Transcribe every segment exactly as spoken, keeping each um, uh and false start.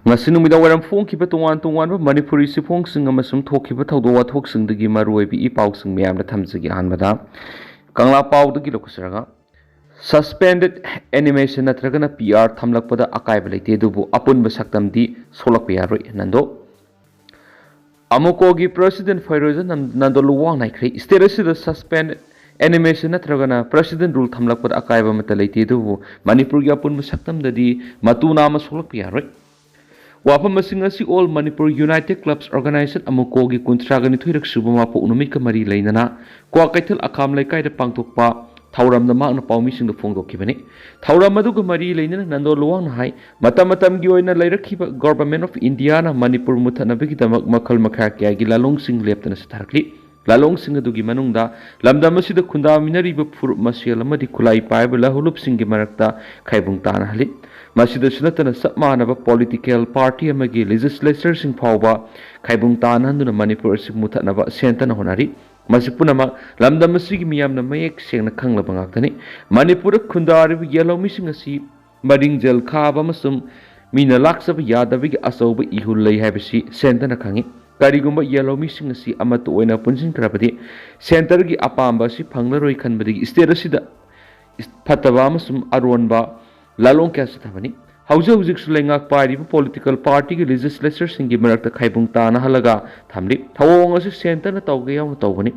ꯉꯁꯤ ꯅꯨꯃꯤꯗꯥꯡ ꯋꯥꯏꯔꯝ ꯐꯣꯡꯈꯤꯕ ꯇꯣꯉꯥꯟ ꯇꯣꯉꯥꯟꯕ ꯃꯅꯤꯄꯨꯔꯤ ꯆꯦꯐꯣꯡꯁꯤꯡ ꯑꯃꯁꯨꯡ ꯊꯣꯛꯈꯤꯕ ꯊꯧꯗꯣꯛ ꯋꯥꯊꯣꯛꯁꯤꯡꯗꯒꯤ ꯃꯔꯨꯑꯣꯏꯕ ꯏ ꯄꯥꯎꯁꯤꯡ ꯃꯌꯥꯝꯗ ꯊꯝꯖꯒꯦ꯫ ꯑꯍꯥꯟꯕꯗ ꯀꯪꯂꯥ ꯄꯥꯎꯗꯒꯤ ꯂꯧꯈꯠꯆꯔꯒ, suspended animation ꯅꯠꯇ꯭ꯔꯒꯅ P R ꯊꯝꯂꯛꯄꯗ ꯑꯀꯥꯏꯕ ꯂꯩꯇꯦ, ꯑꯗꯨꯕꯨ ꯑꯄꯨꯟꯕ ꯁꯛꯇꯝꯗꯤ ꯁꯣꯛꯂꯛꯄ ꯌꯥꯔꯣꯏ꯫ ꯅꯟꯗꯣ ꯑꯃꯨꯀꯣꯒꯤ ꯄ꯭ꯔꯁꯤꯗꯦꯟ ꯐꯩꯔꯣꯏꯖ ꯅꯟ-, ꯅꯟꯗꯣ ꯂꯨꯋꯥꯡ ꯅꯥꯏꯈ꯭ꯔꯦ꯫ ꯁ꯭ꯇꯦꯠ ꯑꯁꯤꯗ suspended animation ꯅꯠꯇ꯭ꯔꯒꯅ ꯄ꯭ꯔꯁꯤꯗꯦꯟ ꯔꯨꯜ ꯊꯝꯂꯛꯄꯗ ꯑꯀꯥꯏꯕ ꯑꯃꯠꯇ ꯂꯩꯇꯦ, ꯑꯗꯨꯕꯨ ꯃꯅꯤꯄꯨꯔꯒꯤ ꯑꯄꯨꯟꯕ ꯁꯛꯇꯝꯗꯗꯤ ꯃꯇꯨ ꯅꯥꯝꯃ ꯁꯣꯛꯂꯛꯄ ꯌꯥꯔꯣꯏ꯫ ꯋꯥꯐꯝ ꯑꯁꯤꯡ ꯑꯁꯤ All Manipur United Clubs Organisation ꯑꯃꯨꯀꯣꯒꯤ ꯀꯨꯟꯊ꯭ꯔꯥꯒ ꯅꯤꯊꯣꯏꯔꯛ ꯁꯨꯕ ꯃꯄꯣꯛ ꯅꯨꯃꯤꯠꯀ ꯃꯔꯤ ꯂꯩꯅꯅ ꯀ꯭ꯋꯥꯀꯩꯊꯦꯜ ꯑꯈꯥꯝ ꯂꯩꯀꯥꯏꯗ ꯄꯥꯡꯊꯣꯛꯄ ꯊꯧꯔꯝꯗ ꯃꯍꯥꯛꯅ ꯄꯥꯎꯃꯤꯁꯤꯡꯗ ꯐꯣꯡꯗꯣꯛꯈꯤꯕꯅꯤ꯫ ꯊꯧꯔꯝ ꯑꯗꯨꯒ ꯃꯔꯤ ꯂꯩꯅꯅ ꯅꯟꯗꯣ ꯂꯨꯋꯥꯡꯅ ꯍꯥꯏ, ꯃꯇꯝ ꯃꯇꯝꯒꯤ ꯑꯣꯏꯅ ꯂꯩꯔꯛꯈꯤꯕ Government of India ꯅ ꯃꯅꯤꯄꯨꯔ ꯃꯨꯠꯊꯠꯅꯕꯒꯤꯗꯃꯛ ꯃꯈꯜ ꯃꯈꯥ ꯀꯌꯥꯒꯤ ꯂꯥꯂꯣꯡꯁꯤꯡ ꯂꯦꯞꯇꯅ ꯆꯠꯊꯔꯛꯂꯤ꯫ ꯂꯥꯂꯣꯡꯁꯤꯡ ꯑꯗꯨꯒꯤ ꯃꯅꯨꯡꯗ ꯂꯝꯗꯝ ꯑꯁꯤꯗ ꯈꯨꯟꯗꯥꯃꯤꯟꯅꯔꯤꯕ ꯐꯨꯔꯨꯞ ꯃꯁꯦꯜ ꯑꯃꯗꯤ ꯈꯨꯠꯂꯥꯏ ꯄꯥꯏꯕ ꯂꯍꯨꯂꯨꯞꯁꯤꯡꯒꯤ ꯃꯔꯛꯇ ꯈꯥꯏꯕꯨꯡ ꯇꯥꯅꯍꯜꯂꯤ꯫ ꯃꯁꯤꯗꯁꯨ ꯅꯠꯇꯅ ꯆꯞ ꯃꯥꯟꯅꯕ political party ꯑꯃꯒꯤ legislature ꯁꯤꯡ ꯐꯥꯎꯕ ꯈꯥꯏꯕꯨꯡ ꯇꯥꯅꯍꯟꯗꯨꯅ ꯃꯅꯤꯄꯨꯔ ꯑꯁꯤ ꯃꯨꯠꯊꯠꯅꯕ ꯁꯦꯟꯇꯔꯅ ꯍꯣꯠꯅꯔꯤ꯫ ꯃꯁꯤ ꯄꯨꯝꯅꯃꯛ ꯂꯝꯗꯝ ꯑꯁꯤꯒꯤ ꯃꯤꯌꯥꯝꯅ ꯃꯌꯦꯛ ꯁꯦꯡꯅ ꯈꯪꯂꯕ ꯉꯥꯛꯇꯅꯤ꯫ ꯃꯅꯤꯄꯨꯔꯗ ꯈꯨꯟꯗꯥꯔꯤꯕ ꯌꯦꯜꯍꯧꯃꯤꯁꯤꯡ ꯑꯁꯤ ꯃꯔꯤꯡꯖꯦꯜ ꯈꯥꯕ ꯑꯃꯁꯨꯡ ꯃꯤꯅ ꯂꯥꯛꯆꯕ ꯌꯥꯗꯕꯒꯤ ꯑꯆꯧꯕ ꯏꯍꯨꯜ ꯂꯩ ꯍꯥꯏꯕꯁꯤ ꯁꯦꯟꯇꯔꯅ ꯈꯪꯏ꯫ ꯀꯔꯤꯒꯨꯝꯕ ꯌꯦꯜꯍꯧꯃꯤꯁꯤꯡ ꯑꯁꯤ ꯑꯃꯠꯇ ꯑꯣꯏꯅ ꯄꯨꯟꯁꯤꯟꯈ꯭ꯔꯕꯗꯤ ꯁꯦꯟꯇꯔꯒꯤ ꯑꯄꯥꯝꯕ ꯑꯁꯤ ꯐꯪꯂꯔꯣꯏ ꯈꯟꯕꯗꯒꯤ ꯁ꯭ꯇꯦꯠ ꯑꯁꯤꯗ ꯐꯠꯇꯕ ꯑꯃꯁꯨꯡ ꯑꯔꯣꯟꯕ ꯂꯥꯂꯣꯡ ꯀꯌꯥ ꯆꯠꯊꯕꯅꯤ꯫ ꯍꯧꯖꯤꯛ ꯍꯧꯖꯤꯛꯁꯨ ꯂꯩꯉꯥꯛ ꯄꯥꯏꯔꯤꯕ political party ꯒꯤ legislature ꯁꯤꯡꯒꯤ ꯃꯔꯛꯇ ꯈꯥꯏꯕꯨꯡ ꯇꯥꯅꯍꯜꯂꯒ ꯊꯝꯂꯤ꯫ ꯊꯧꯑꯣꯡ ꯑꯁꯤ ꯁꯦꯟꯇꯔꯅ ꯇꯧꯒꯦ ꯌꯥꯎꯅ ꯇꯧꯕꯅꯤ꯫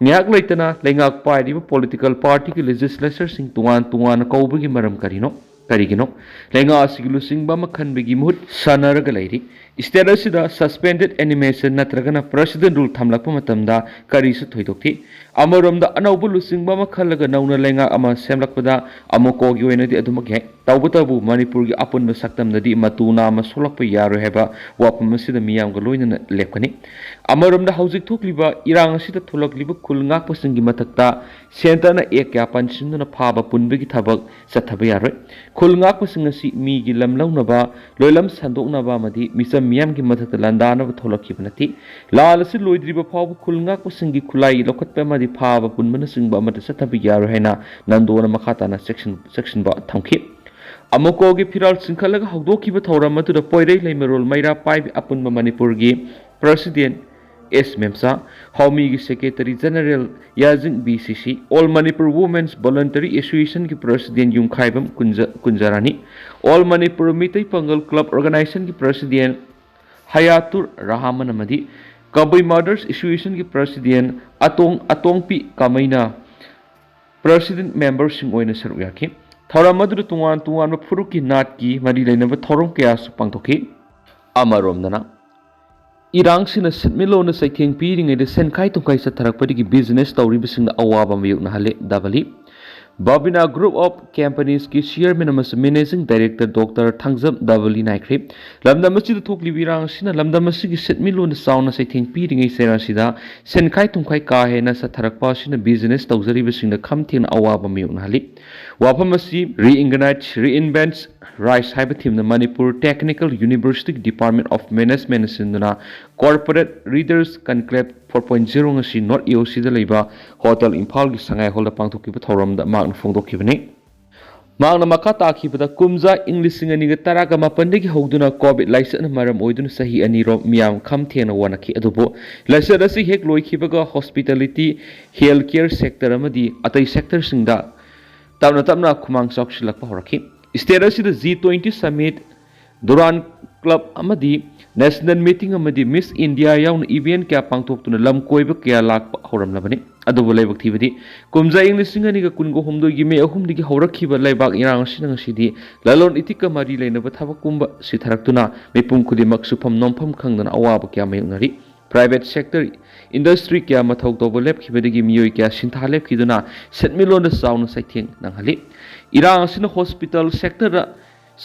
ꯉꯥꯏꯍꯥꯛ ꯂꯩꯇꯅ ꯂꯩꯉꯥꯛ ꯄꯥꯏꯔꯤꯕ political party ꯒꯤ legislature ꯁꯤꯡ ꯇꯣꯉꯥꯟ ꯇꯣꯉꯥꯟꯅ ꯀꯧꯕꯒꯤ ꯃꯔꯝ ꯀꯔꯤꯅꯣ? ꯀꯔꯤꯒꯤꯅꯣ? ꯂꯩꯉꯥꯛ ꯑꯁꯤꯒꯤ ꯂꯨꯆꯤꯡꯕ ꯑꯃ ꯈꯟꯕꯒꯤ ꯃꯍꯨꯠ ꯁꯥꯟꯅꯔꯒ ꯂꯩꯔꯤ꯫ ꯁ꯭ꯇꯦꯠ ꯑꯁꯤꯗ suspended animation ꯅꯠꯇ꯭ꯔꯒꯅ ꯄ꯭ꯔꯁꯤꯗꯦꯟ ꯔꯨꯜ ꯊꯝꯂꯛꯄ ꯃꯇꯝꯗ ꯀꯔꯤꯁꯨ ꯊꯣꯏꯗꯣꯛꯇꯦ꯫ ꯑꯃꯔꯣꯝꯗ ꯑꯅꯧꯕ ꯂꯨꯆꯤꯡꯕ ꯑꯃ ꯈꯜꯂꯒ ꯅꯧꯅ ꯂꯩꯉꯥꯛ ꯑꯃ ꯁꯦꯝꯂꯛꯄꯗ ꯑꯃꯨꯀꯣꯒꯤ ꯑꯣꯏꯅꯗꯤ ꯑꯗꯨꯃꯛ ꯌꯥꯏ꯫ ꯇꯧꯕꯇꯕꯨ ꯃꯅꯤꯄꯨꯔꯒꯤ ꯑꯄꯨꯟꯕ ꯁꯛꯇꯝꯗꯗꯤ ꯃꯇꯨ ꯅꯥꯝꯃ ꯁꯣꯛꯂꯛꯄ ꯌꯥꯔꯣꯏ ꯍꯥꯏꯕ ꯋꯥꯐꯝ ꯑꯁꯤꯗ ꯃꯤꯌꯥꯝꯒ ꯂꯣꯏꯅꯅ ꯂꯦꯞꯀꯅꯤ꯫ ꯑꯃꯔꯣꯝꯗ ꯍꯧꯖꯤꯛ ꯊꯣꯛꯂꯤꯕ ꯏꯔꯥꯡ ꯑꯁꯤꯗ ꯊꯣꯛꯂꯛꯂꯤꯕ ꯈꯨꯜ ꯉꯥꯛꯄꯁꯤꯡꯒꯤ ꯃꯊꯛꯇ ꯁꯦꯟꯇꯔꯅ ꯑꯦꯛ ꯀꯌꯥ ꯄꯥꯟꯁꯤꯟꯗꯨꯅ ꯐꯥꯕ ꯄꯨꯟꯕꯒꯤ ꯊꯕꯛ ꯆꯠꯊꯕ ꯌꯥꯔꯣꯏ꯫ ꯈꯨꯜ ꯉꯥꯛꯄꯁꯤꯡ ꯑꯁꯤ ꯃꯤꯒꯤ ꯂꯝ ꯂꯧꯅꯕ, ꯂꯣꯏꯂꯝ ꯁꯟꯗꯣꯛꯅꯕ ꯑꯃꯗꯤ ꯃꯤꯆꯝ ꯃꯤꯌꯥꯝꯒꯤ ꯃꯊꯛꯇ ꯂꯥꯟꯗꯥꯅꯕ ꯊꯣꯛꯂꯛꯈꯤꯕ ꯅꯠꯇꯦ꯫ ꯂꯥꯟ ꯑꯁꯤ ꯂꯣꯏꯗ꯭ꯔꯤꯕ ꯐꯥꯎꯕ ꯈꯨꯜ ꯉꯥꯛꯄꯁꯤꯡꯒꯤ ꯈꯨꯠꯂꯥꯏ ꯂꯧꯈꯠꯄ ꯑꯃꯗꯤ ꯐꯥꯕ ꯄꯨꯟꯕꯅꯆꯤꯡꯕ ꯑꯃꯠꯇ ꯆꯠꯊꯕ ꯌꯥꯔꯣꯏ ꯍꯥꯏꯅ ꯅꯟꯗꯣꯅ ꯃꯈꯥ ꯇꯥꯅ ꯆꯦꯛꯁꯤꯟ-, ꯆꯦꯛꯁꯤꯟꯕ ꯊꯝꯈꯤ꯫ ꯑꯃꯨꯀꯣꯒꯤ ꯐꯤꯔꯥꯜ ꯆꯤꯡꯈꯠꯂꯒ ꯍꯧꯗꯣꯛꯈꯤꯕ ꯊꯧꯔꯝ ꯑꯗꯨꯗ ꯄꯣꯏꯔꯩ ꯂꯩꯃꯔꯣꯜ ꯃꯩꯔꯥ ꯄꯥꯏꯕꯤ ꯑꯄꯨꯟꯕ ꯃꯅꯤꯄꯨꯔꯒꯤ ꯄ꯭ꯔꯁꯤꯗꯦꯟ ꯑꯦꯁ ꯃꯦꯝꯆꯥ, ꯍꯥꯎꯃꯤꯒꯤ secretary general Yajing B C C, all Manipur women's voluntary ꯑꯦꯁꯣꯁꯤꯌꯦꯁꯟꯒꯤ ꯄ꯭ꯔꯁꯤꯗꯦꯟ ꯌꯨꯝꯈꯥꯏꯕꯝ ꯀꯨꯟꯖ-, ꯀꯨꯟꯖꯔꯥꯅꯤ, ꯑꯣꯜ ꯃꯅꯤꯄꯨꯔ ꯃꯤꯇꯩ ꯄꯥꯡꯒꯜ ꯀ꯭ꯂꯕ ꯑꯣꯔꯒꯅꯥꯏꯖꯦꯁꯟꯒꯤ ꯄ꯭ꯔꯁꯤꯗꯦꯟ ꯍꯌꯥꯇꯨꯔ ꯔꯍꯥꯃꯟ ꯑꯃꯗꯤ ꯀꯕꯨꯏ ꯃꯥꯗꯔꯁ ꯑꯦꯁꯣꯁꯤꯌꯦꯁꯟꯒꯤ ꯄ꯭ꯔꯁꯤꯗꯦꯟ ꯑꯇꯣꯡ-, ꯑꯇꯣꯡꯄꯤ ꯀꯥꯃꯩꯅ ꯄ꯭ꯔꯁꯤꯗꯦꯟ ꯃꯦꯝꯕꯔꯁꯤꯡ ꯑꯣꯏꯅ ꯁꯔꯨꯛ ꯌꯥꯈꯤ꯫ ꯊꯧꯔꯝ ꯑꯗꯨꯗ ꯇꯣꯉꯥꯟ ꯇꯣꯉꯥꯟꯕ ꯐꯨꯔꯨꯞꯀꯤ ꯅꯥꯠꯀꯤ ꯃꯔꯤ ꯂꯩꯅꯕ ꯊꯧꯔꯝ ꯀꯌꯥꯁꯨ ꯄꯥꯡꯊꯣꯛꯈꯤ꯫ ꯑꯃꯔꯣꯝꯗꯅ, ꯏꯔꯥꯡꯁꯤꯅ ꯁꯤꯟꯃꯤꯠꯂꯣꯟꯅ ꯆꯩꯊꯦꯡ ꯄꯤꯔꯤꯉꯩꯗ ꯁꯦꯟꯈꯥꯏ ꯊꯨꯝꯈꯥꯏ ꯆꯠꯊꯔꯛꯄꯗꯒꯤ ꯕꯤꯖꯤꯅꯦꯁ ꯇꯧꯔꯤꯕꯁꯤꯡꯗ ꯑꯋꯥꯕ ꯃꯥꯌꯣꯛꯅꯍꯜꯂꯦ꯫ ꯗꯕꯂꯤ ꯕꯥꯕꯤꯅꯥ ꯒ꯭ꯔꯨꯞ ꯑꯣꯐ ꯀꯝꯄꯅꯤꯁꯀꯤ ꯆꯤꯌꯔꯃꯦꯟ ꯑꯃꯁꯨꯡ ꯃꯦꯅꯦꯖꯤꯡ ꯗꯥꯏꯔꯦꯛꯇꯔ ꯗꯣꯛꯇꯔ ꯊꯥꯡꯖꯝ ꯗꯕꯂꯤ ꯅꯥꯏꯈ꯭ꯔꯦ꯫ ꯂꯝꯗꯝ ꯑꯁꯤꯗ ꯊꯣꯛꯂꯤꯕ ꯏꯔꯥꯡ ꯑꯁꯤꯅ ꯂꯝꯗꯝ ꯑꯁꯤꯒꯤ ꯁꯤꯟꯃꯤꯠꯂꯣꯟꯗ ꯆꯥꯎꯅ ꯆꯩꯊꯦꯡ ꯄꯤꯔꯤꯉꯩ ꯆꯩꯔꯥꯛ ꯑꯁꯤꯗ ꯁꯦꯟꯈꯥꯏ ꯊꯨꯝꯈꯥꯏ ꯀꯥ ꯍꯦꯟꯅ ꯆꯠꯊꯔꯛꯄ ꯑꯁꯤꯅ ꯕꯤꯖꯤꯅꯦꯁ ꯇꯧꯖꯔꯤꯕꯁꯤꯡꯗ ꯈꯝ ꯊꯦꯡꯅ ꯑꯋꯥꯕ ꯃꯥꯌꯣꯛꯅꯍꯜꯂꯤ꯫ ꯋꯥꯐꯝ ꯑꯁꯤ ꯔꯤꯏꯟꯒꯅꯥꯏꯠ, ꯔꯤꯏꯟꯚꯦꯟꯠꯁ, ꯔꯥꯏꯁ ꯍꯥꯏꯕ ꯊꯤꯝꯅ ꯃꯅꯤꯄꯨꯔ ꯇꯦꯛꯅꯤꯀꯦꯜ ꯌꯨꯅꯤꯚꯔꯁꯤꯇꯤꯒꯤ ꯗꯤꯄꯥꯔꯠꯃꯦꯟ ꯑꯣꯐ ꯃꯦꯅꯦꯖꯃꯦꯟꯅ ꯁꯤꯟꯗꯨꯅ corporate leaders conclave four point zero ꯉꯁꯤ ꯅꯣꯔꯠ ꯏ ꯑꯣ ꯁꯤꯗ ꯂꯩꯕ ꯍꯣꯇꯦꯜ ꯏꯝꯐꯥꯜꯒꯤ ꯁꯉꯥꯏ ꯍꯣꯜꯗ ꯄꯥꯡꯊꯣꯛꯈꯤꯕ ꯊꯧꯔꯝꯗ ꯃꯍꯥꯛꯅ ꯐꯣꯡꯗꯣꯛꯈꯤꯕꯅꯤ꯫ ꯃꯍꯥꯛꯅ ꯃꯈꯥ ꯇꯥꯈꯤꯕꯗ, ꯀꯨꯝꯖꯥ ꯏꯪ ꯂꯤꯁꯤꯡ ꯑꯅꯤꯒ ꯇꯔꯥꯒ ꯃꯥꯄꯟꯗꯒꯤ ꯍꯧꯗꯨꯅ ꯀꯣꯚꯤꯗ ꯂꯥꯏꯆꯠꯅ ꯃꯔꯝ ꯑꯣꯏꯗꯨꯅ ꯆꯍꯤ ꯑꯅꯤꯔꯣꯝ ꯃꯤꯌꯥꯝ ꯈꯝ ꯊꯦꯡꯅ ꯋꯥꯅꯈꯤ꯫ ꯑꯗꯨꯕꯨ ꯂꯥꯏꯆꯠ ꯑꯁꯤ ꯍꯦꯛ ꯂꯣꯏꯈꯤꯕꯒ ꯍꯣꯁꯄꯤꯇꯥꯂꯤꯇꯤ, ꯍꯦꯜꯊ ꯀꯦꯌꯔ ꯁꯦꯛꯇꯔ ꯑꯃꯗꯤ ꯑꯇꯩ ꯁꯦꯛꯇꯔꯁꯤꯡꯗ ꯇꯞꯅ ꯇꯞꯅ ꯈꯨꯃꯥꯡ ꯆꯥꯎꯁꯤꯜꯂꯛꯄ ꯍꯧꯔꯛꯈꯤ꯫ ꯁ꯭ꯇꯦꯠ ꯑꯁꯤꯗ G twenty submit, Durand club ꯑꯃꯗꯤ ꯅꯦꯁꯅꯦꯜ ꯃꯤꯇꯤꯡ ꯑꯃꯗꯤ ꯃꯤꯁ ꯏꯟꯗꯤꯌꯥ ꯌꯥꯎꯅ ꯏꯚꯦꯟꯠ ꯀꯌꯥ ꯄꯥꯡꯊꯣꯛꯇꯨꯅ ꯂꯝ ꯀꯣꯏꯕ ꯀꯌꯥ ꯂꯥꯛꯄ ꯍꯧꯔꯝꯂꯕꯅꯤ꯫ ꯑꯗꯨꯕꯨ ꯂꯥꯏꯕꯛ ꯊꯤꯕꯗꯤ, ꯀꯨꯝꯖꯥ ꯏꯪ ꯂꯤꯁꯤꯡ ꯑꯅꯤꯒ ꯀꯨꯟꯒ ꯍꯨꯝꯗꯣꯏꯒꯤ ꯃꯦ ꯑꯍꯨꯝꯗꯒꯤ ꯍꯧꯔꯛꯈꯤꯕ ꯂꯩꯕꯥꯛ ꯏꯔꯥꯡ ꯑꯁꯤꯅ ꯉꯁꯤꯗꯤ ꯂꯂꯣꯟ ꯏꯇꯤꯛꯀ ꯃꯔꯤ ꯂꯩꯅꯕ ꯊꯕꯛ ꯄꯨꯝꯕ ꯁꯤꯊꯔꯛꯇꯨꯅ ꯃꯤꯄꯨꯝ ꯈꯨꯗꯤꯡꯃꯛ ꯁꯨꯐꯝ ꯅꯣꯝꯐꯝ ꯈꯪꯗꯅ ꯑꯋꯥꯕ ꯀꯌꯥ ꯃꯥꯌꯣꯛꯅꯔꯤ꯫ ꯄ꯭ꯔꯥꯏꯚꯦꯠ ꯁꯦꯛꯇꯔ ꯏꯟꯗꯁꯇ꯭ꯔꯤ ꯀꯌꯥ ꯃꯊꯧ ꯇꯧꯕ ꯂꯦꯞꯈꯤꯕꯗꯒꯤ ꯃꯤꯑꯣꯏ ꯀꯌꯥ ꯁꯤꯟꯊꯥ ꯂꯦꯞꯈꯤꯗꯨꯅ ꯁꯦꯟꯃꯤꯠꯂꯣꯟꯗ ꯆꯥꯎꯅ ꯆꯩꯊꯦꯡ ꯅꯪꯍꯜꯂꯤ꯫ ꯏꯔꯥꯡ ꯑꯁꯤꯅ ꯍꯣꯁꯄꯤꯇꯥꯜ ꯁꯦꯛꯇꯔꯗ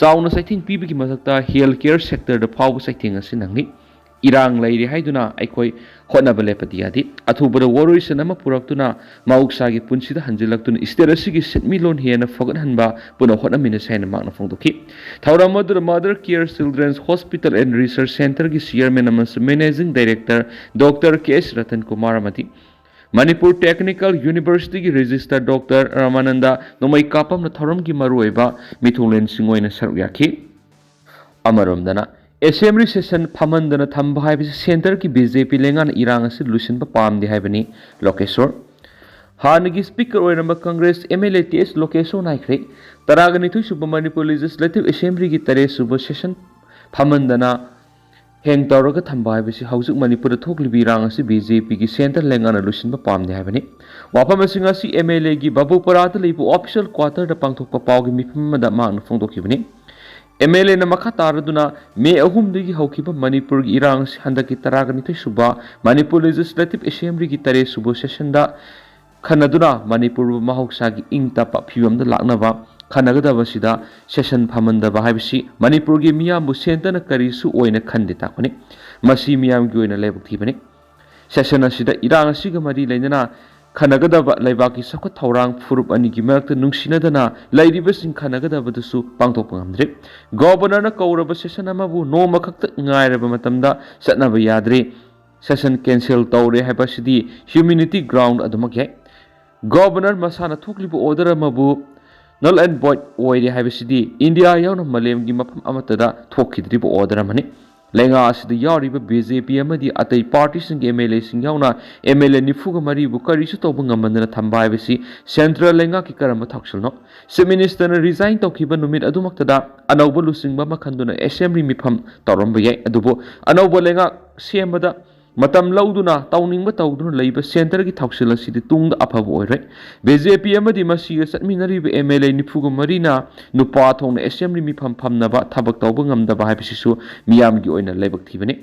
ꯆꯥꯎꯅ ꯆꯩꯊꯦꯡ ꯄꯤꯕꯒꯤ ꯃꯊꯛꯇ ꯍꯦꯜꯊ ꯀꯦꯌꯔ ꯁꯦꯛꯇꯔꯗ ꯐꯥꯎꯕ ꯆꯩꯊꯦꯡ ꯑꯁꯤ ꯅꯪꯂꯤ꯫ ꯏꯔꯥꯡ ꯂꯩꯔꯤ ꯍꯥꯏꯗꯨꯅ ꯑꯩꯈꯣꯏ ꯍꯣꯠꯅꯕ ꯂꯦꯞꯄꯗꯤ ꯌꯥꯗꯦ꯫ ꯑꯊꯨꯕꯗ ꯋꯥꯔꯣꯏꯁꯤꯟ ꯑꯃ ꯄꯨꯔꯛꯇꯨꯅ ꯃꯍꯧꯁꯥꯒꯤ ꯄꯨꯟꯁꯤꯗ ꯍꯟꯖꯤꯜꯂꯛꯇꯨꯅ ꯁ꯭ꯇꯦꯠ ꯑꯁꯤꯒꯤ ꯁꯦꯟꯃꯤꯠꯂꯣꯟ ꯍꯦꯟꯅ ꯐꯒꯠꯍꯟꯕ ꯄꯨꯟꯅ ꯍꯣꯠꯅꯃꯤꯟꯅꯁꯤ ꯍꯥꯏꯅ ꯃꯍꯥꯛꯅ ꯐꯣꯡꯗꯣꯛꯈꯤ꯫ ꯊꯧꯔꯝ ꯑꯗꯨꯗ mother care children's hospital and research ꯁꯦꯟꯇꯔꯒꯤ ꯆꯤꯌꯔꯃꯦꯟ ꯑꯃꯁꯨꯡ managing director doctor K S Ratan Kumar ꯑꯃꯗꯤ ꯃꯅꯤꯄꯨꯔ ꯇꯦꯛꯅꯤꯀꯦꯜ ꯌꯨꯅꯤꯚꯔꯁꯤꯇꯤꯒꯤ ꯔꯦꯖꯤꯁꯇꯔ ꯗꯣꯛꯇꯔ ꯔꯥꯃꯥꯅꯟꯗ ꯅꯣꯡꯃꯩ ꯀꯥꯞꯄꯝꯅ ꯊꯧꯔꯝꯒꯤ ꯃꯔꯨꯑꯣꯏꯕ ꯃꯤꯊꯨꯡꯂꯦꯟꯁꯤꯡ ꯑꯣꯏꯅ ꯁꯔꯨꯛ ꯌꯥꯈꯤ꯫ ꯑꯃꯔꯣꯝꯗꯅ, ꯑꯦꯁꯦꯝꯕ꯭ꯂꯤ ꯁꯦꯁꯟ ꯐꯝꯍꯟꯗꯅ ꯊꯝꯕ ꯍꯥꯏꯕꯁꯤ ꯁꯦꯟꯇꯔꯒꯤ ꯕꯤ ꯖꯦ ꯄꯤ ꯂꯩꯉꯥꯛꯅ ꯏꯔꯥꯡ ꯑꯁꯤ ꯂꯣꯏꯁꯤꯟꯕ ꯄꯥꯝꯗꯦ ꯍꯥꯏꯕꯅꯤ ꯂꯣꯀꯦꯁꯣꯔ꯫ ꯍꯥꯟꯅꯒꯤ ꯁ꯭ꯄꯤꯀꯔ ꯑꯣꯏꯔꯝꯕ Congress M L A T S ꯂꯣꯀꯦꯁꯣꯔꯅ ꯍꯥꯏꯈ꯭ꯔꯦ, ꯇꯔꯥꯒ ꯅꯤꯊꯣꯏ ꯁꯨꯕ ꯃꯅꯤꯄꯨꯔ ꯂꯦꯖꯤꯁꯂꯦꯇꯤꯚ ꯑꯦꯁꯦꯝꯕ꯭ꯂꯤꯒꯤ ꯇꯔꯦꯠ ꯁꯨꯕ ꯁꯦꯁꯟ ꯐꯝꯍꯟꯗꯅ ꯍꯦꯡ ꯇꯧꯔꯒ ꯊꯝꯕ ꯍꯥꯏꯕꯁꯤ ꯍꯧꯖꯤꯛ ꯃꯅꯤꯄꯨꯔꯗ ꯊꯣꯛꯂꯤꯕ ꯏꯔꯥꯡ ꯑꯁꯤ ꯕꯤ ꯖꯦ ꯄꯤꯒꯤ ꯁꯦꯟꯇꯔ ꯂꯩꯉꯥꯛꯅ ꯂꯣꯏꯁꯤꯟꯕ ꯄꯥꯝꯗꯦ ꯍꯥꯏꯕꯅꯤ꯫ ꯋꯥꯐꯝ ꯑꯁꯤ ꯉꯁꯤ ꯑꯦꯝ ꯑꯦꯜ ꯑꯦꯒꯤ ꯕꯥꯕꯨꯄꯔꯥꯗ ꯂꯩꯕ ꯑꯣꯐꯤꯁꯤꯌꯦꯜ ꯀ꯭ꯋꯥꯇꯔꯗ ꯄꯥꯡꯊꯣꯛꯄ ꯄꯥꯎꯒꯤ ꯃꯤꯐꯝ ꯑꯃꯗ ꯃꯍꯥꯛꯅ ꯐꯣꯡꯗꯣꯛꯈꯤꯕꯅꯤ꯫ ꯑꯦꯝ ꯑꯦꯜ ꯑꯦꯅ ꯃꯈꯥ ꯇꯥꯔꯗꯨꯅ ꯃꯦ ꯑꯍꯨꯝꯗꯒꯤ ꯍꯧꯈꯤꯕ ꯃꯅꯤꯄꯨꯔꯒꯤ ꯏꯔꯥꯡ ꯑꯁꯤ ꯍꯟꯗꯛꯀꯤ ꯇꯔꯥꯒ ꯅꯤꯊꯣꯏ ꯁꯨꯕ ꯃꯅꯤꯄꯨꯔ ꯂꯦꯖꯤꯁꯂꯦꯇꯤꯚ ꯑꯦꯁꯦꯝꯕ꯭ꯂꯤꯒꯤ ꯇꯔꯦꯠ ꯁꯨꯕ ꯁꯦꯁꯟꯗ ꯈꯟꯅꯗꯨꯅ ꯃꯅꯤꯄꯨꯔꯕꯨ ꯃꯍꯧꯁꯥꯒꯤ ꯏꯪ ꯇꯞꯄ ꯐꯤꯕꯝꯗ ꯂꯥꯛꯅꯕ ꯈꯟꯅꯒꯗꯕꯁꯤꯗ ꯁꯦꯁꯟ ꯐꯝꯍꯟꯗꯕ ꯍꯥꯏꯕꯁꯤ ꯃꯅꯤꯄꯨꯔꯒꯤ ꯃꯤꯌꯥꯝꯕꯨ ꯁꯦꯟꯇꯔꯅ ꯀꯔꯤꯁꯨ ꯑꯣꯏꯅ ꯈꯟꯗꯦ ꯇꯥꯛꯄꯅꯤ꯫ ꯃꯁꯤ ꯃꯤꯌꯥꯝꯒꯤ ꯑꯣꯏꯅ ꯂꯥꯏꯕꯛ ꯊꯤꯕꯅꯤ꯫ ꯁꯦꯁꯟ ꯑꯁꯤꯗ ꯏꯔꯥꯡ ꯑꯁꯤꯒ ꯃꯔꯤ ꯂꯩꯅꯅ ꯈꯟꯅꯒꯗꯕ ꯂꯩꯕꯥꯛꯀꯤ ꯆꯥꯎꯈꯠ ꯊꯧꯔꯥꯡ ꯐꯨꯔꯨꯞ ꯑꯅꯤꯒꯤ ꯃꯔꯛꯇ ꯅꯨꯡꯁꯤꯅꯗꯅ ꯂꯩꯔꯤꯕꯁꯤꯡ ꯈꯟꯅꯒꯗꯕꯗꯨꯁꯨ ꯄꯥꯡꯊꯣꯛꯄ ꯉꯝꯗ꯭ꯔꯦ꯫ ꯒꯣꯕꯔꯅꯔꯅ ꯀꯧꯔꯕ ꯁꯦꯁꯟ ꯑꯃꯕꯨ ꯅꯣꯡꯃ ꯈꯛꯇ ꯉꯥꯏꯔꯕ ꯃꯇꯝꯗ ꯆꯠꯅꯕ ꯌꯥꯗ꯭ꯔꯦ꯫ ꯁꯦꯁꯟ ꯀꯦꯟꯁꯦꯜ ꯇꯧꯔꯦ ꯍꯥꯏꯕꯁꯤꯗꯤ ꯍ꯭ꯌꯨꯃꯤꯅꯤꯇꯤ ꯒ꯭ꯔꯥꯎꯟ ꯑꯗꯨꯃꯛ ꯌꯥꯏ꯫ ꯒꯣꯕꯔꯅꯔ ꯃꯁꯥꯅ ꯊꯣꯛꯂꯤꯕ ꯑꯣꯔꯗꯔ ꯑꯃꯕꯨ ꯅꯜ ꯑꯦꯟ ꯚꯣꯏꯗ ꯑꯣꯏꯔꯦ ꯍꯥꯏꯕꯁꯤꯗꯤ ꯏꯟꯗꯤꯌꯥ ꯌꯥꯎꯅ ꯃꯥꯂꯦꯝꯒꯤ ꯃꯐꯝ ꯑꯃꯠꯇꯗ ꯊꯣꯛꯈꯤꯗ꯭ꯔꯤꯕ ꯑꯣꯔꯗꯔ ꯑꯃꯅꯤ꯫ ꯂꯩꯉꯥꯛ ꯑꯁꯤꯗ ꯌꯥꯎꯔꯤꯕ ꯕꯤ ꯖꯦ ꯄꯤ ꯑꯃꯗꯤ ꯑꯇꯩ ꯄꯥꯔꯇꯤꯁꯤꯡꯒꯤ ꯑꯦꯝ ꯑꯦꯜ ꯑꯦꯁꯤꯡ ꯌꯥꯎꯅ ꯑꯦꯝ ꯑꯦꯜ ꯑꯦ ꯅꯤꯐꯨꯒ ꯃꯔꯤꯕꯨ ꯀꯔꯤꯁꯨ ꯇꯧꯕ ꯉꯝꯍꯟꯗꯅ ꯊꯝꯕ ꯍꯥꯏꯕꯁꯤ ꯁꯦꯟꯇ꯭ꯔꯦꯜ ꯂꯩꯉꯥꯛꯀꯤ ꯀꯔꯝꯕ ꯊꯧꯁꯤꯜꯅꯣ? ꯆꯤꯐ ꯃꯤꯅꯤꯁꯇꯔꯅ ꯔꯤꯖꯥꯏꯟ ꯇꯧꯈꯤꯕ ꯅꯨꯃꯤꯠ ꯑꯗꯨꯃꯛꯇꯗ ꯑꯅꯧꯕ ꯂꯨꯆꯤꯡꯕ ꯑꯃ ꯈꯟꯗꯨꯅ ꯑꯦꯁꯦꯝꯕ꯭ꯂꯤ ꯃꯤꯐꯝ ꯇꯧꯔꯝꯕ ꯌꯥꯏ꯫ ꯑꯗꯨꯕꯨ ꯑꯅꯧꯕ ꯂꯩꯉꯥꯛ ꯁꯦꯝꯕꯗ ꯃꯇꯝ ꯂꯧꯗꯨꯅ ꯇꯧꯅꯤꯡꯕ ꯇꯧꯗꯨꯅ ꯂꯩꯕ ꯁꯦꯟꯇꯔꯒꯤ ꯊꯧꯁꯤꯜ ꯑꯁꯤꯗꯤ ꯇꯨꯡꯗ ꯑꯐꯕ ꯑꯣꯏꯔꯣꯏ꯫ ꯕꯤ ꯖꯦ ꯄꯤ ꯑꯃꯗꯤ ꯃꯁꯤꯒ ꯆꯠꯃꯤꯟꯅꯔꯤꯕ ꯑꯦꯝ ꯑꯦꯜ ꯑꯦ ꯅꯤꯐꯨꯒ ꯃꯔꯤꯅ ꯅꯨꯄꯥ ꯊꯣꯛꯅ ꯑꯦꯁꯦꯝꯕ꯭ꯂꯤ ꯃꯤꯐꯝ ꯐꯝꯅꯕ ꯊꯕꯛ ꯇꯧꯕ ꯉꯝꯗꯕ ꯍꯥꯏꯕꯁꯤꯁꯨ ꯃꯤꯌꯥꯝꯒꯤ ꯑꯣꯏꯅ ꯂꯥꯏꯕꯛ ꯊꯤꯕꯅꯤ꯫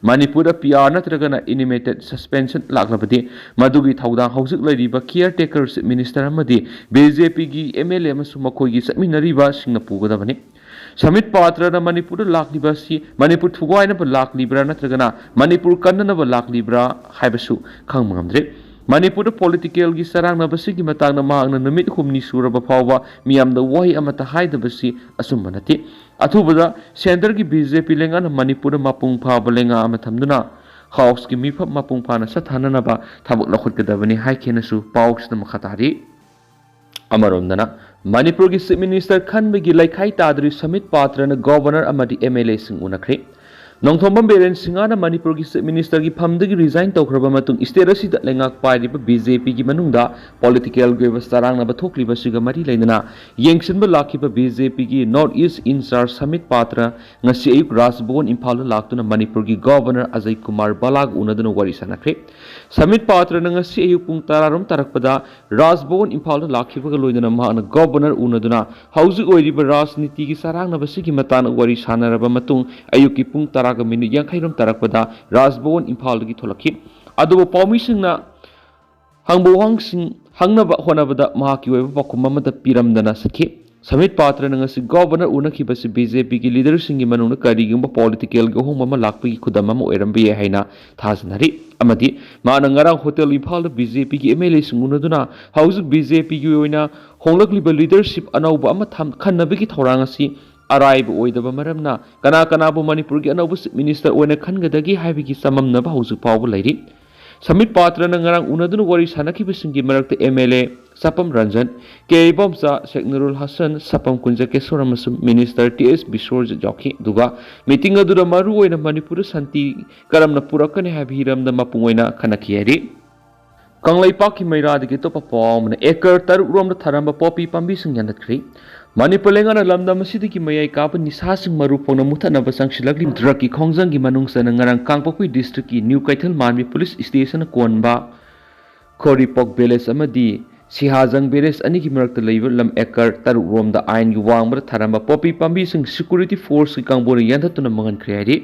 ꯃꯅꯤꯄꯨꯔꯗ ꯄꯤ ꯑꯥꯔ ꯅꯠꯇ꯭ꯔꯒꯅ ꯑꯦꯅꯤꯃꯦꯇꯦꯗ ꯁꯁꯄꯦꯟꯁꯟ ꯂꯥꯛꯂꯕꯗꯤ ꯃꯗꯨꯒꯤ ꯊꯧꯗꯥꯡ ꯍꯧꯖꯤꯛ ꯂꯩꯔꯤꯕ ꯀꯤꯌꯔ ꯇꯦꯀꯔ ꯆꯤꯐ ꯃꯤꯅꯤꯁꯇꯔ ꯑꯃꯗꯤ ꯕꯤ ꯖꯦ ꯄꯤꯒꯤ ꯑꯦꯝ ꯑꯦꯜ ꯑꯦ ꯑꯃꯁꯨꯡ ꯃꯈꯣꯏꯒꯤ ꯆꯠꯃꯤꯟꯅꯔꯤꯕꯁꯤꯡꯅ ꯄꯨꯒꯗꯕꯅꯤ꯫ ꯁꯃꯤꯠ ꯄꯥꯇ꯭ꯔꯅ ꯃꯅꯤꯄꯨꯔꯗ ꯂꯥꯛꯂꯤꯕ ꯑꯁꯤ ꯃꯅꯤꯄꯨꯔ ꯊꯨꯒꯥꯏꯅꯕ ꯂꯥꯛꯂꯤꯕ꯭ꯔꯥ ꯅꯠꯇ꯭ꯔꯒꯅ ꯃꯅꯤꯄꯨꯔ ꯀꯟꯅꯅꯕ ꯂꯥꯛꯂꯤꯕ꯭ꯔꯥ ꯍꯥꯏꯕꯁꯨ ꯈꯪꯕ ꯉꯝꯗ꯭ꯔꯦ꯫ ꯃꯅꯤꯄꯨꯔꯗ ꯄꯣꯂꯤꯇꯤꯀꯦꯜꯒꯤ ꯆꯔꯥꯡꯅꯕꯁꯤꯒꯤ ꯃꯇꯥꯡꯗ ꯃꯍꯥꯛꯅ ꯅꯨꯃꯤꯠ ꯍꯨꯝꯅꯤ ꯁꯨꯔꯕ ꯐꯥꯎꯕ ꯃꯤꯌꯥꯝꯗ ꯋꯥꯍꯩ ꯑꯃꯠꯇ ꯍꯥꯏꯗꯕꯁꯤ ꯑꯆꯨꯝꯕ ꯅꯠꯇꯦ꯫ ꯑꯊꯨꯕꯗ ꯁꯦꯟꯇꯔꯒꯤ ꯕꯤ ꯖꯦ ꯄꯤ ꯂꯩꯉꯥꯛꯅ ꯃꯅꯤꯄꯨꯔꯗ ꯃꯄꯨꯡ ꯐꯥꯕ ꯂꯩꯉꯥꯛ ꯑꯃ ꯊꯝꯗꯨꯅ ꯍꯥꯎꯁꯀꯤ ꯃꯤꯐꯝ ꯃꯄꯨꯡ ꯐꯥꯅ ꯁꯠꯊꯥꯅꯅꯕ ꯊꯕꯛ ꯂꯧꯈꯠꯀꯗꯕꯅꯤ ꯍꯥꯏꯈꯤꯅꯁꯨ ꯄꯥꯎꯁꯤꯗ ꯃꯈꯥ ꯇꯥꯔꯤ꯫ ꯑꯃꯔꯣꯝꯗꯅ, ꯃꯅꯤꯄꯨꯔꯒꯤ Chief Minister ꯈꯟꯕꯒꯤ ꯂꯩꯈꯥꯏ ꯇꯥꯗ꯭ꯔꯤ ꯁꯃꯤꯠ ꯄꯥꯇ꯭ꯔꯅ Governor ꯑꯃꯗꯤ M L Aꯁꯤꯡ ꯎꯅꯈ꯭ꯔꯦ꯫ ꯅꯣꯡꯊꯣꯝꯕꯝ ꯕꯤꯔꯦꯟ ꯁꯤꯡꯍꯅ ꯃꯅꯤꯄꯨꯔꯒꯤ Chief Ministerꯒꯤ ꯐꯝꯗꯒꯤ resign ꯇꯧꯈ꯭ꯔꯕ ꯃꯇꯨꯡ state ꯑꯁꯤꯗ ꯂꯩꯉꯥꯛ ꯄꯥꯏꯔꯤꯕ BJPꯒꯤ ꯃꯅꯨꯡꯗ politicalꯒꯤ ꯑꯣꯏꯕ ꯆꯔꯥꯡꯅꯕ ꯊꯣꯛꯂꯤꯕ ꯑꯁꯤꯒ ꯃꯔꯤ ꯂꯩꯅꯅ ꯌꯦꯡꯁꯤꯟꯕ ꯂꯥꯛꯈꯤꯕ BJPꯒꯤ North East in-charge ꯁꯃꯤꯠ ꯄꯥꯇ꯭ꯔ ꯉꯁꯤ ꯑꯌꯨꯛ ꯔꯥꯖꯚꯕꯟ ꯏꯝꯐꯥꯜꯗ ꯂꯥꯛꯇꯨꯅ ꯃꯅꯤꯄꯨꯔꯒꯤ Governor ꯑꯖꯌ ꯀꯨꯃꯥꯔ ꯚꯜꯂꯥꯒ ꯎꯅꯗꯨꯅ ꯋꯥꯔꯤ ꯁꯥꯟꯅꯈ꯭ꯔꯦ꯫ ꯁꯃꯤꯠ ꯄꯥꯇ꯭ꯔꯅ ꯉꯁꯤ ꯑꯌꯨꯛ ꯄꯨꯡ ꯇꯔꯥꯔꯣꯝ ꯇꯥꯔꯛꯄꯗ ꯔꯥꯖꯚꯕꯟ ꯏꯝꯐꯥꯜꯗ ꯂꯥꯛꯈꯤꯕꯒ ꯂꯣꯏꯅꯅ ꯃꯍꯥꯛꯅ Governor ꯎꯅꯗꯨꯅ ꯍꯧꯖꯤꯛ ꯑꯣꯏꯔꯤꯕ ꯔꯥꯖꯅꯤꯇꯤꯒꯤ ꯆꯔꯥꯡꯅꯕꯁꯤꯒꯤ ꯃꯇꯥꯡꯗ ꯋꯥꯔꯤ ꯁꯥꯟꯅꯔꯕ ꯃꯇꯨꯡ ꯑꯌꯨꯛꯀꯤ ꯄꯨꯡ ꯇꯔꯥꯒ ꯃꯤꯅꯤꯠ ꯌꯥꯡꯈꯩꯔꯣꯝ ꯇꯥꯔꯛꯄꯗ ꯔꯥꯖꯚꯕꯟ ꯏꯝꯐꯥꯜꯗꯒꯤ ꯊꯣꯛꯂꯛꯈꯤ꯫ ꯑꯗꯨꯕꯨ ꯄꯥꯎꯃꯤꯁꯤꯡꯅ ꯍꯪꯕ ꯋꯥꯍꯪꯁꯤꯡ ꯍꯪꯅꯕ ꯍꯣꯠꯅꯕꯗ ꯃꯍꯥꯛꯀꯤ ꯑꯣꯏꯕ ꯄꯥꯎꯈꯨꯝ ꯑꯃꯠꯇ ꯄꯤꯔꯝꯗꯅ ꯆꯠꯈꯤ꯫ ꯁꯃꯤꯠ ꯄꯥꯇ꯭ꯔꯅ ꯉꯁꯤ Governor ꯎꯅꯈꯤꯕꯁꯤ BJPꯒꯤ leaderꯁꯤꯡꯒꯤ ꯃꯅꯨꯡꯗ ꯀꯔꯤꯒꯨꯝꯕ politicalꯒꯤ ꯑꯍꯣꯡꯕ ꯑꯃ ꯂꯥꯛꯄꯒꯤ ꯈꯨꯗꯝ ꯑꯃ ꯑꯣꯏꯔꯝꯕ ꯌꯥꯏ ꯍꯥꯏꯅ ꯊꯥꯖꯅꯔꯤ꯫ ꯑꯃꯗꯤ ꯃꯥꯅ ꯉꯔꯥꯡ Hotel ꯏꯝꯐꯥꯜꯗ BJPꯒꯤ MLAꯁꯤꯡ ꯎꯅꯗꯨꯅ ꯍꯧꯖꯤꯛ BJPꯒꯤ ꯑꯣꯏꯅ ꯍꯣꯡꯂꯛꯂꯤꯕ leadership ꯑꯅꯧꯕ ꯑꯃ ꯊꯝ-, ꯈꯟꯅꯕꯒꯤ ꯊꯧꯔꯥꯡ ꯑꯁꯤ ꯑꯔꯥꯏꯕ ꯑꯣꯏꯗꯕ ꯃꯔꯝꯅ ꯀꯅꯥ ꯀꯅꯥꯕꯨ ꯃꯅꯤꯄꯨꯔꯒꯤ ꯑꯅꯧꯕ Chief Minister ꯑꯣꯏꯅ ꯈꯟꯒꯗꯒꯦ ꯍꯥꯏꯕꯒꯤ ꯆꯃꯝꯅꯕ ꯍꯧꯖꯤꯛ ꯐꯥꯎꯕ ꯂꯩꯔꯤ꯫ ꯁꯃꯤꯠ ꯄꯥꯇ꯭ꯔꯅ ꯉꯔꯥꯡ ꯎꯅꯗꯨꯅ ꯋꯥꯔꯤ ꯁꯥꯟꯅꯈꯤꯕꯁꯤꯡꯒꯤ ꯃꯔꯛꯇ MLA ꯁꯄꯝ ꯔꯟꯖꯟ, ꯀꯦ ꯏꯕꯣꯝꯆꯥ, ꯁꯦꯛ ꯅꯨꯔꯨꯜ ꯍꯁꯟ, ꯁꯄꯝ ꯀꯨꯟꯖꯀꯦꯁꯣꯔ ꯑꯃꯁꯨꯡ Minister ꯇꯤ ꯑꯦꯁ ꯕꯤꯁ꯭ꯋꯔꯖꯤꯠ ꯌꯥꯎꯈꯤ꯫ ꯑꯗꯨꯒ meeting ꯑꯗꯨꯗ ꯃꯔꯨꯑꯣꯏꯅ ꯃꯅꯤꯄꯨꯔꯗ ꯁꯥꯟꯇꯤ ꯀꯔꯝꯅ ꯄꯨꯔꯛꯀꯅꯤ ꯍꯥꯏꯕ ꯍꯤꯔꯝꯗ ꯃꯄꯨꯡ ꯑꯣꯏꯅ ꯈꯟꯅꯈꯤ ꯍꯥꯏꯔꯤ꯫ ꯀꯪꯂꯩꯄꯥꯛꯀꯤ ꯃꯩꯔꯥꯗꯒꯤ ꯑꯇꯣꯞꯄ ꯄꯥꯎ ꯑꯃꯅ acre ꯇꯔꯨꯛ ꯔꯣꯝꯗ ꯊꯥꯔꯝꯕ ꯄꯣꯄꯤ ꯄꯥꯝꯕꯤꯁꯤꯡ ꯌꯥꯟꯊꯠꯈ꯭ꯔꯦ꯫ ꯃꯅꯤꯄꯨꯔ ꯂꯩꯉꯥꯛꯅ ꯂꯝꯗꯝ ꯑꯁꯤꯗꯒꯤ ꯃꯌꯥꯏ ꯀꯥꯕ ꯅꯤꯁꯥꯁꯤꯡ ꯃꯔꯨ ꯐꯥꯎꯅ ꯃꯨꯊꯠꯅꯕ ꯆꯪꯁꯤꯜꯂꯛꯂꯤ꯫ Drugꯀꯤ ꯈꯣꯡꯖꯪꯒꯤ ꯃꯅꯨꯡ ꯆꯟꯅ ꯉꯔꯥꯡ ꯀꯥꯡꯄꯣꯛꯄꯤ districtꯀꯤ New ꯀꯩꯊꯦꯜ ꯃꯥꯟꯕꯤ police stationꯅ ꯀꯣꯟꯕ ꯈꯣꯔꯤꯄꯣꯛ village ꯑꯃꯗꯤ ꯁꯤꯍꯥꯖꯪ village ꯑꯅꯤꯒꯤ ꯃꯔꯛꯇ ꯂꯩꯕ ꯂꯝ acre ꯇꯔꯨꯛ ꯔꯣꯝꯗ ꯑꯥꯏꯟꯒꯤ ꯋꯥꯡꯃꯗ ꯊꯥꯔꯝꯕ ꯄꯣꯄꯤ ꯄꯥꯝꯕꯤꯁꯤꯡ security forceꯀꯤ ꯀꯥꯡꯕꯨꯅ ꯌꯥꯟꯊꯠꯇꯨꯅ ꯃꯥꯡꯍꯟꯈ꯭ꯔꯦ ꯍꯥꯏꯔꯤ꯫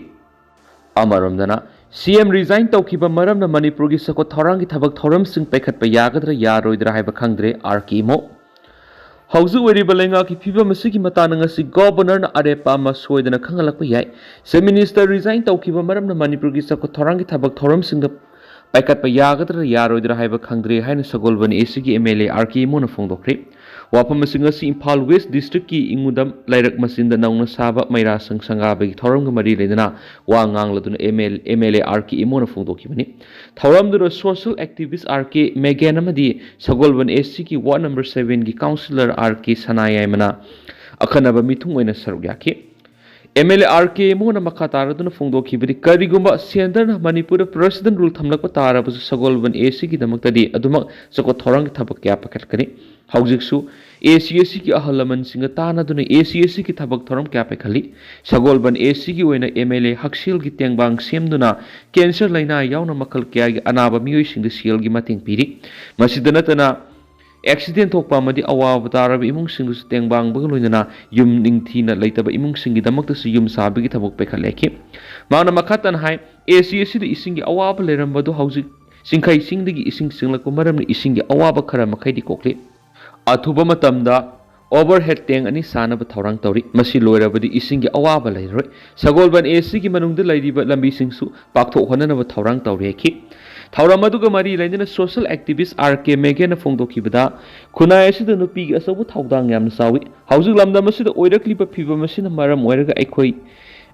ꯑꯃꯔꯣꯝꯗꯅ, CM resign ꯇꯧꯈꯤꯕ ꯃꯔꯝꯅ ꯃꯅꯤꯄꯨꯔꯒꯤ ꯆꯥꯎꯈꯠ ꯊꯧꯔꯥꯡꯒꯤ ꯊꯕꯛ ꯊꯧꯔꯝꯁꯤꯡ ꯄꯥꯏꯈꯠꯄ ꯌꯥꯒꯗ꯭ꯔꯥ ꯌꯥꯔꯣꯏꯗ꯭ꯔꯥ ꯍꯥꯏꯕ ꯈꯪꯗ꯭ꯔꯦ, ꯑꯥꯔ ꯀꯦ ꯏꯃꯣ꯫ ꯍꯧꯖꯤꯛ ꯑꯣꯏꯔꯤꯕ ꯂꯩꯉꯥꯛꯀꯤ ꯐꯤꯕꯝ ꯑꯁꯤꯒꯤ ꯃꯇꯥꯡꯗ ꯉꯁꯤ Governorꯅ ꯑꯔꯦꯞꯄ ꯑꯃ ꯁꯣꯏꯗꯅ ꯈꯪꯍꯜꯂꯛꯄ ꯌꯥꯏ꯫ Chief Minister resign ꯇꯧꯈꯤꯕ ꯃꯔꯝꯅ ꯃꯅꯤꯄꯨꯔꯒꯤ ꯆꯥꯎꯈꯠ ꯊꯧꯔꯥꯡꯒꯤ ꯊꯕꯛ ꯊꯧꯔꯝꯁꯤꯡꯗ ꯄꯥꯏꯈꯠꯄ ꯌꯥꯒꯗ꯭ꯔꯥ ꯌꯥꯔꯣꯏꯗ꯭ꯔꯥ ꯍꯥꯏꯕ ꯈꯪꯗ꯭ꯔꯦ ꯍꯥꯏꯅ ꯁꯒꯣꯜꯕꯟ ACꯒꯤ MLA ꯑꯥꯔ ꯀꯦ ꯏꯃꯣꯅ ꯐꯣꯡꯗꯣꯛꯈ꯭ꯔꯦ꯫ ꯋꯥꯐꯝꯁꯤꯡ ꯑꯁꯤ ꯏꯝꯐꯥꯜ ꯋꯦꯁ ꯗꯤꯁꯇ꯭ꯔꯤꯛꯀꯤ ꯏꯉꯨꯗꯝ ꯂꯩꯔꯛ ꯃꯆꯤꯟꯗ ꯅꯧꯅ ꯁꯥꯕ ꯃꯩꯔꯥ ꯁꯪ ꯁꯪꯒꯥꯕꯒꯤ ꯊꯧꯔꯝꯒ ꯃꯔꯤ ꯂꯩꯅꯅ ꯋꯥ ꯉꯥꯡꯂꯗꯨꯅ ꯑꯦꯝ ꯑꯦꯜ ꯑꯦ ꯑꯥꯔ ꯀꯦ ꯏꯃꯣꯅ ꯐꯣꯡꯗꯣꯛꯈꯤꯕꯅꯤ꯫ ꯊꯧꯔꯝꯗꯨꯗ ꯁꯣꯁꯤꯌꯦꯜ ꯑꯦꯛꯇꯤꯚꯤꯁ ꯑꯥꯔ ꯀꯦ ꯃꯦꯒꯦꯟ ꯑꯃꯗꯤ ꯁꯒꯣꯜꯕꯟ ꯑꯦ ꯁꯤꯒꯤ ꯋꯥꯔꯗ ꯅꯝꯕꯔ ꯁꯚꯦꯟꯒꯤ ꯀꯥꯎꯟꯁꯤꯂꯔ ꯑꯥꯔ ꯀꯦ ꯁꯅꯥꯌꯥꯏꯃꯅ ꯑꯈꯟꯅꯕ ꯃꯤꯊꯨꯡ ꯑꯣꯏꯅ ꯁꯔꯨꯛ ꯌꯥꯈꯤ꯫ ꯑꯦꯝ ꯑꯦꯜ ꯑꯦ ꯑꯥꯔ ꯀꯦ ꯏꯃꯣꯅ ꯃꯈꯥ ꯇꯥꯔꯗꯨꯅ ꯐꯣꯡꯗꯣꯛꯈꯤꯕꯗꯤ, ꯀꯔꯤꯒꯨꯝꯕ ꯁꯦꯟꯇꯔꯅ ꯃꯅꯤꯄꯨꯔꯗ ꯄ꯭ꯔꯦꯁꯤꯗꯦꯟ ꯔꯨꯜ ꯊꯝꯂꯛꯄ ꯇꯥꯔꯕꯁꯨ ꯁꯒꯣꯜꯕꯟ ꯑꯦ ꯁꯤꯒꯤꯗꯃꯛꯇꯗꯤ ꯑꯗꯨꯃꯛ ꯆꯥꯎꯈꯠ ꯊꯧꯔꯥꯡꯒꯤ ꯊꯕꯛ ꯀꯌꯥ ꯄꯥꯏꯈꯠꯀꯅꯤ꯫ ꯍꯧꯖꯤꯛꯁꯨ ꯑꯦ ꯁꯤ ꯑꯦ ꯁꯤꯒꯤ ꯑꯍꯜ ꯂꯃꯟꯁꯤꯡꯒ ꯇꯥꯟꯅꯗꯨꯅ ꯑꯦ ꯁꯤ ꯑꯦ ꯁꯤꯒꯤ ꯊꯕꯛ ꯊꯧꯔꯝ ꯀꯌꯥ ꯄꯥꯏꯈꯠꯂꯤ꯫ ꯁꯒꯣꯜꯕꯟ ꯑꯦ ꯁꯤꯒꯤ ꯑꯣꯏꯅ ꯑꯦꯝ ꯑꯦꯜ ꯑꯦ ꯍꯛꯁꯦꯜꯒꯤ ꯇꯦꯡꯕꯥꯡ ꯁꯦꯝꯗꯨꯅ ꯀꯦꯟꯁꯔ ꯂꯥꯏꯅꯥ ꯌꯥꯎꯅ ꯃꯈꯜ ꯀꯌꯥꯒꯤ ꯑꯅꯥꯕ ꯃꯤꯑꯣꯏꯁꯤꯡꯗ ꯁꯦꯜꯒꯤ ꯃꯇꯦꯡ ꯄꯤꯔꯤ꯫ ꯃꯁꯤꯗ ꯅꯠꯇꯅ ꯑꯦꯛꯁꯤꯗꯦꯟ ꯊꯣꯛꯄ ꯑꯃꯗꯤ ꯑꯋꯥꯕ ꯇꯥꯔꯕ ꯏꯃꯨꯡꯁꯤꯡꯗꯁꯨ ꯇꯦꯡꯕꯥꯡꯕꯒ ꯂꯣꯏꯅꯅ ꯌꯨꯝ ꯅꯤꯡꯊꯤꯅ ꯂꯩꯇꯕ ꯏꯃꯨꯡꯁꯤꯡꯒꯤꯗꯃꯛꯇꯁꯨ ꯌꯨꯝ ꯁꯥꯕꯒꯤ ꯊꯕꯛ ꯄꯥꯏꯈꯠꯂꯛꯈꯤ꯫ ꯃꯍꯥꯛꯅ ꯃꯈꯥ ꯇꯥꯅ ꯍꯥꯏ, ꯑꯦ ꯁꯤ ꯑꯦ ꯁꯤꯗ ꯏꯁꯤꯡꯒꯤ ꯑꯋꯥꯕ ꯂꯩꯔꯝꯕꯗꯨ ꯍꯧꯖꯤꯛ ꯆꯤꯡꯈꯩ ꯆꯤꯡꯗꯒꯤ ꯏꯁꯤꯡ ꯆꯤꯡꯂꯛꯄ ꯃꯔꯝꯅ ꯏꯁꯤꯡꯒꯤ ꯑꯋꯥꯕ ꯈꯔ ꯃꯈꯩꯗꯤ ꯀꯣꯛꯂꯤ꯫ ꯑꯊꯨꯕ ꯃꯇꯝꯗ ꯑꯣꯚꯔꯍꯦꯗ ꯇꯦꯡ ꯑꯅꯤ ꯁꯥꯅꯕ ꯊꯧꯔꯥꯡ ꯇꯧꯔꯤ꯫ ꯃꯁꯤ ꯂꯣꯏꯔꯕꯗꯤ ꯏꯁꯤꯡꯒꯤ ꯑꯋꯥꯕ ꯂꯩꯔꯔꯣꯏ꯫ ꯁꯒꯣꯜꯕꯟ ꯑꯦ ꯁꯤꯒꯤ ꯃꯅꯨꯡꯗ ꯂꯩꯔꯤꯕ ꯂꯝꯕꯤꯁꯤꯡꯁꯨ ꯄꯥꯛꯊꯣꯛꯍꯟꯅꯅꯕ ꯊꯧꯔꯥꯡ ꯇꯧꯔꯤ ꯍꯥꯏꯈꯤ꯫ ꯊꯧꯔꯝ ꯑꯗꯨꯒ ꯃꯔꯤ ꯂꯩꯅꯅ ꯁꯣꯁꯤꯌꯦꯜ ꯑꯦꯛꯇꯤꯚꯤꯁ ꯑꯥꯔ ꯀꯦ ꯃꯦꯒꯦꯟꯅ ꯐꯣꯡꯗꯣꯛꯈꯤꯕꯗ, ꯈꯨꯟꯅꯥꯏ ꯑꯁꯤꯗ ꯅꯨꯄꯤꯒꯤ ꯑꯆꯧꯕ ꯊꯧꯗꯥꯡ ꯌꯥꯝꯅ ꯆꯥꯎꯏ꯫ ꯍꯧꯖꯤꯛ ꯂꯝꯗꯝ ꯑꯁꯤꯗ ꯑꯣꯏꯔꯛꯂꯤꯕ ꯐꯤꯕꯝ ꯑꯁꯤꯅ ꯃꯔꯝ ꯑꯣꯏꯔꯒ ꯑꯩꯈꯣꯏ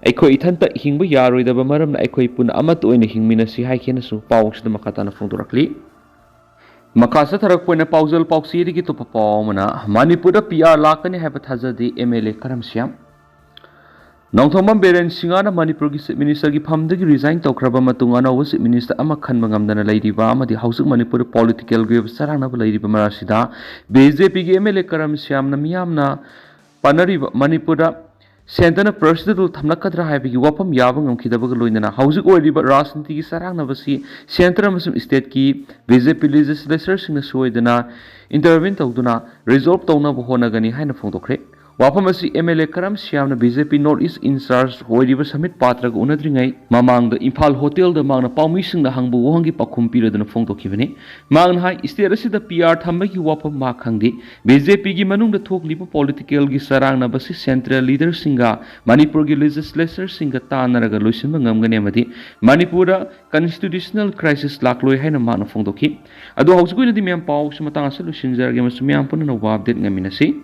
ꯑꯩꯈꯣꯏ ꯏꯊꯟꯇ ꯍꯤꯡꯕ ꯌꯥꯔꯣꯏꯗꯕ ꯃꯔꯝꯅ ꯑꯩꯈꯣꯏ ꯄꯨꯟꯅ ꯑꯃꯠꯇ ꯑꯣꯏꯅ ꯍꯤꯡꯃꯤꯟꯅꯁꯤ ꯍꯥꯏꯈꯤꯅꯁꯨ ꯄꯥꯎ ꯑꯁꯤꯗ ꯃꯈꯥ ꯇꯥꯅ ꯐꯣꯡꯗꯣꯔꯛꯂꯤ꯫ ꯃꯈꯥ ꯆꯠꯊꯔꯛꯄ ꯑꯣꯏꯅ ꯄꯥꯎꯖꯦꯜ ꯄꯥꯎꯆꯦꯗꯒꯤ ꯑꯇꯣꯞꯄ ꯄꯥꯎ ꯑꯃꯅ, ꯃꯅꯤꯄꯨꯔꯗ ꯄꯤ ꯑꯥꯔ ꯂꯥꯛꯀꯅꯤ ꯍꯥꯏꯕ ꯊꯥꯖꯗꯦ, ꯑꯦꯝ ꯑꯦꯜ ꯑꯦ ꯀꯔꯝ ꯁ꯭ꯌꯥꯝ꯫ ꯅꯣꯡꯊꯣꯝꯕꯝ ꯕꯤꯔꯦꯟ ꯁꯤꯡꯍꯅ ꯃꯅꯤꯄꯨꯔꯒꯤ ꯆꯤꯐ ꯃꯤꯅꯤꯁꯇꯔꯒꯤ ꯐꯝꯗꯒꯤ ꯔꯤꯖꯥꯏꯟ ꯇꯧꯈ꯭ꯔꯕ ꯃꯇꯨꯡ ꯑꯅꯧꯕ ꯆꯤꯐ ꯃꯤꯅꯤꯁꯇꯔ ꯑꯃ ꯈꯟꯕ ꯉꯝꯗꯅ ꯂꯩꯔꯤꯕ ꯑꯃꯗꯤ ꯍꯧꯖꯤꯛ ꯃꯅꯤꯄꯨꯔꯗ ꯄꯣꯂꯤꯇꯤꯀꯦꯜꯒꯤ ꯑꯣꯏꯕ ꯆꯔꯥꯡꯅꯕ ꯂꯩꯔꯤꯕ ꯃꯔꯛꯁꯤꯗ, ꯕꯤ ꯖꯦ ꯄꯤꯒꯤ ꯑꯦꯝ ꯑꯦꯜ ꯑꯦ ꯀꯔꯝ ꯁ꯭ꯌꯥꯝꯅ ꯃꯤꯌꯥꯝꯅ ꯄꯥꯅꯔꯤꯕ ꯃꯅꯤꯄꯨꯔꯗ ꯁꯦꯟꯇꯔꯅ ꯄ꯭ꯔꯦꯁꯤꯗꯦꯟ ꯔꯨꯜ ꯊꯝꯂꯛꯀꯗ꯭ꯔꯥ ꯍꯥꯏꯕꯒꯤ ꯋꯥꯐꯝ ꯌꯥꯕ ꯉꯝꯈꯤꯗꯕꯒ ꯂꯣꯏꯅꯅ ꯍꯧꯖꯤꯛ ꯑꯣꯏꯔꯤꯕ ꯔꯥꯖꯅꯤꯇꯤꯒꯤ ꯆꯔꯥꯡꯅꯕꯁꯤ ꯁꯦꯟꯇꯔ ꯑꯃꯁꯨꯡ ꯁ꯭ꯇꯦꯠꯀꯤ ꯕꯤ ꯖꯦ ꯄꯤ ꯂꯦꯖꯤꯁꯂꯦꯆꯔꯁꯤꯡꯅ ꯁꯣꯏꯗꯅ ꯏꯟꯇꯔꯚꯤꯟ ꯇꯧꯗꯨꯅ ꯔꯤꯖꯣꯜꯕ ꯇꯧꯅꯕ ꯍꯣꯠꯅꯒꯅꯤ ꯍꯥꯏꯅ ꯐꯣꯡꯗꯣꯛꯈ꯭ꯔꯦ꯫ ꯋꯥꯐꯝ ꯑꯁꯤ ꯑꯦꯝ ꯑꯦꯜ ꯑꯦ ꯀꯔꯝ ꯁ꯭ꯌꯥꯝꯅ ꯕꯤ ꯖꯦ ꯄꯤ ꯅꯣꯔꯠ ꯏꯁ ꯏꯟꯆꯥꯔꯖ ꯑꯣꯏꯔꯤꯕ ꯁꯃꯤꯠ ꯄꯥꯇ꯭ꯔꯒ ꯎꯅꯗ꯭ꯔꯤꯉꯩ ꯃꯃꯥꯡꯗ ꯏꯝꯐꯥꯜ ꯍꯣꯇꯦꯜꯗ ꯃꯍꯥꯛꯅ ꯄꯥꯎꯃꯤꯁꯤꯡꯅ ꯍꯪꯕ ꯋꯥꯍꯪꯒꯤ ꯄꯥꯎꯈꯨꯝ ꯄꯤꯔꯗꯨꯅ ꯐꯣꯡꯗꯣꯛꯈꯤꯕꯅꯤ꯫ ꯃꯍꯥꯛꯅ ꯍꯥꯏ, ꯁ꯭ꯇꯦꯠ ꯑꯁꯤꯗ ꯄꯤ ꯑꯥꯔ ꯊꯝꯕꯒꯤ ꯋꯥꯐꯝ ꯃꯥ ꯈꯪꯗꯦ꯫ ꯕꯤ ꯖꯦ ꯄꯤꯒꯤ ꯃꯅꯨꯡꯗ ꯊꯣꯛꯂꯤꯕ ꯄꯣꯂꯤꯇꯤꯀꯦꯜꯒꯤ ꯆꯔꯥꯡꯅꯕꯁꯤ ꯁꯦꯟꯇ꯭ꯔꯦꯜ ꯂꯤꯗꯔꯁꯤꯡꯒ ꯃꯅꯤꯄꯨꯔꯒꯤ ꯂꯦꯖꯤꯁꯂꯦꯆꯔꯁꯤꯡꯒ ꯇꯥꯟꯅꯔꯒ ꯂꯣꯏꯁꯤꯟꯕ ꯉꯝꯒꯅꯤ ꯑꯃꯗꯤ ꯃꯅꯤꯄꯨꯔꯗ ꯀꯟꯁꯇꯤꯇ꯭ꯌꯨꯁꯅꯦꯜ ꯀ꯭ꯔꯥꯏꯁꯤꯁ ꯂꯥꯛꯂꯣꯏ ꯍꯥꯏꯅ ꯃꯍꯥꯛꯅ ꯐꯣꯡꯗꯣꯛꯈꯤ꯫ ꯑꯗꯣ ꯍꯧꯖꯤꯛꯀꯤ ꯑꯣꯏꯅꯗꯤ ꯃꯌꯥꯝ ꯄꯥꯎꯁꯤ ꯃꯇꯥꯡ ꯑꯁꯤꯗ ꯂꯣꯏꯁꯤꯟꯖꯔꯒꯦ ꯑꯃꯁꯨꯡ ꯃꯌꯥꯝ ꯄꯨꯟꯅ ꯑꯅꯧꯕ ꯑꯞꯗꯦꯠ ꯉꯥꯏꯃꯤꯟꯅꯁꯤ꯫